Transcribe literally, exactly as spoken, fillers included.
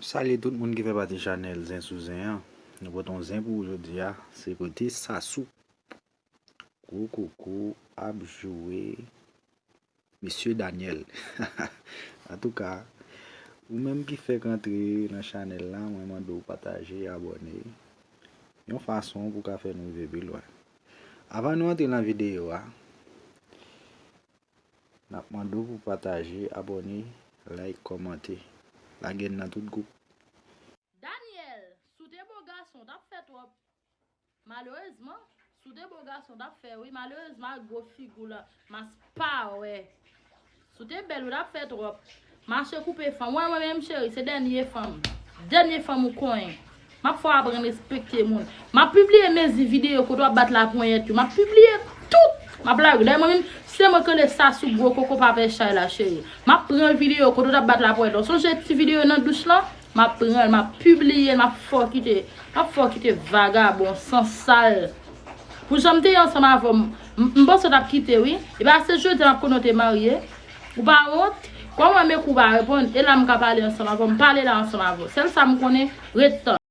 Salye tout moun ki fè pati chanèl Zen sou Zen an. Nou pote yon zen pou ou jodi a. Se kote Sasou, Gwo Koko ap joure Mesye Daniel. Antouka, ou menm ki fèk antre nan chanèl la, mwen mande w pataje, abòne. Yon fason pou ka fè nou rive pi lwen. Avan nou antre nan videyo a, n ap mande w pou pataje, abòne, like, kòmante. Lage n nan tout gwoup. Daniel, si w te bon gason, w t ap fè twòp. Malerezman, si w te bon gason, w t ap fè wi. Malerezman, ak gwo figi w la, mas pa wè. Si w te bèl, w t ap fè twòp. Mache koupe fanm. Wè, mwen menm, cheri, se dènye fanm. Dènye fanm ou konyen. M ap fè w aprann respekte moun. M ap pibliye mezi videyo kote w ap bat laponyèt yo. M ap pibliye tout. M ap lage. Dayè, mwen menm, se mwen k rele Sasou, Gwo Koko, pa pè chay la, cheri. M ap pran videyo kote w t ap bat laponyèt la. Sonje ti videyo nan douch lan? M ap pran l, m ap pibliye l, m ap fè w kite. M ap fè w kite vagabon, sansal. Pou jan m te ye ansanm avè w, m, m, m panse w t ap kite, wi. Epi a se jodi a m ap konnen w te marye. Ou pa wont? Kòman m ekou w pa reponn? E la m ka pale ansanm avè w, m pale la ansanm avè w. Sèl sa m konnen, ret tann.